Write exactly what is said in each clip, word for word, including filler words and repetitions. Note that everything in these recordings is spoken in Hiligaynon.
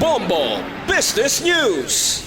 Bombo Business News.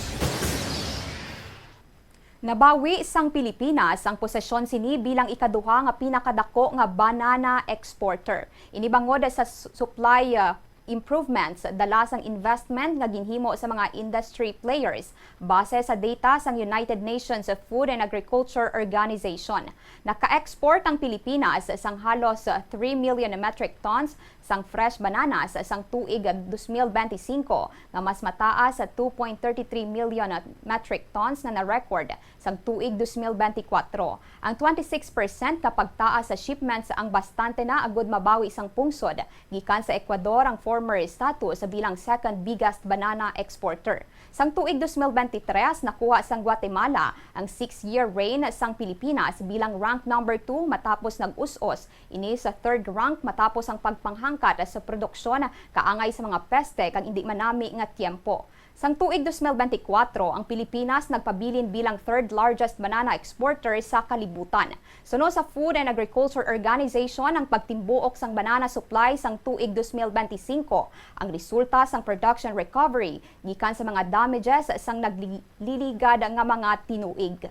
Nabawi sang Pilipinas ang posesyon sini bilang ikaduha nga pinakadako nga banana exporter. Ini bangod sa su-, supply, ah, improvements dala sang investment nga ginhimo sa mga industry players, base sa data sang United Nations Food and Agriculture Organization. Naka-export ang Pilipinas sang halos three million metric tons sang fresh bananas sang tuig dos mil benti singko, nga mas mataas sa two point thirty three million metric tons na na-record sang tuig dos mil benti kwatro. Ang twenty-six percent nga pagtaas sa shipments ang bastante na agud mabawi sang pungsod gikan sa Ecuador ang former status bilang second biggest banana exporter. Sang tuig dos mil benti tres, nakuha sang Guatemala ang six-year reign sang Pilipinas bilang rank number two matapos nag-us-os ini sa third rank matapos ang pagpanghangkat sa produksyon kaangay sa mga peste kag indi manami nga tiyempo. Sang tuig dos mil benti kwatro, ang Pilipinas nagpabilin bilang third largest banana exporter sa kalibutan. Suno sa Food and Agriculture Organization, ang pagtimbuok sang banana supply sang tuig dos mil benti singko ang resulta sang production recovery gikan sa mga damages sang nagliligad nga mga tinuig.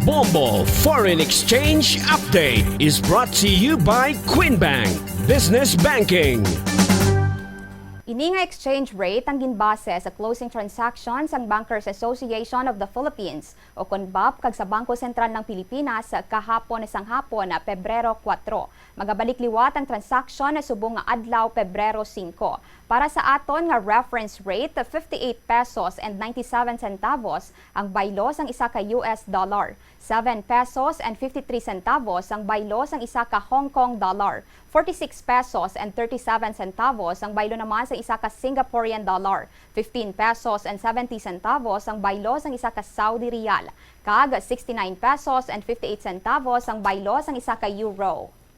Bombo Foreign Exchange Update is brought to you by Queen Bank Business Banking. Ini nga exchange rate ang ginbase sa closing transactions sang Bankers Association of the Philippines, o kon BAP, kag sa Bangko Sentral ng Pilipinas kahapon sang hapon, Pebrero kuwatro. Magabalik liwat ang transaksyon subong nga adlaw, Pebrero singko. Para sa aton nga reference rate, fifty-eight pesos and ninety-seven centavos ang baylo sang isa ka U S dollar, seven pesos and fifty-three centavos ang baylo sang isa ka Hong Kong dollar, forty-six pesos and thirty-seven centavos ang baylo naman sang isa ka Singaporean dollar, fifteen pesos and seventy centavos ang baylo sang isa ka Saudi riyal, kag sixty-nine pesos and fifty-eight centavos ang baylo sang isa ka euro.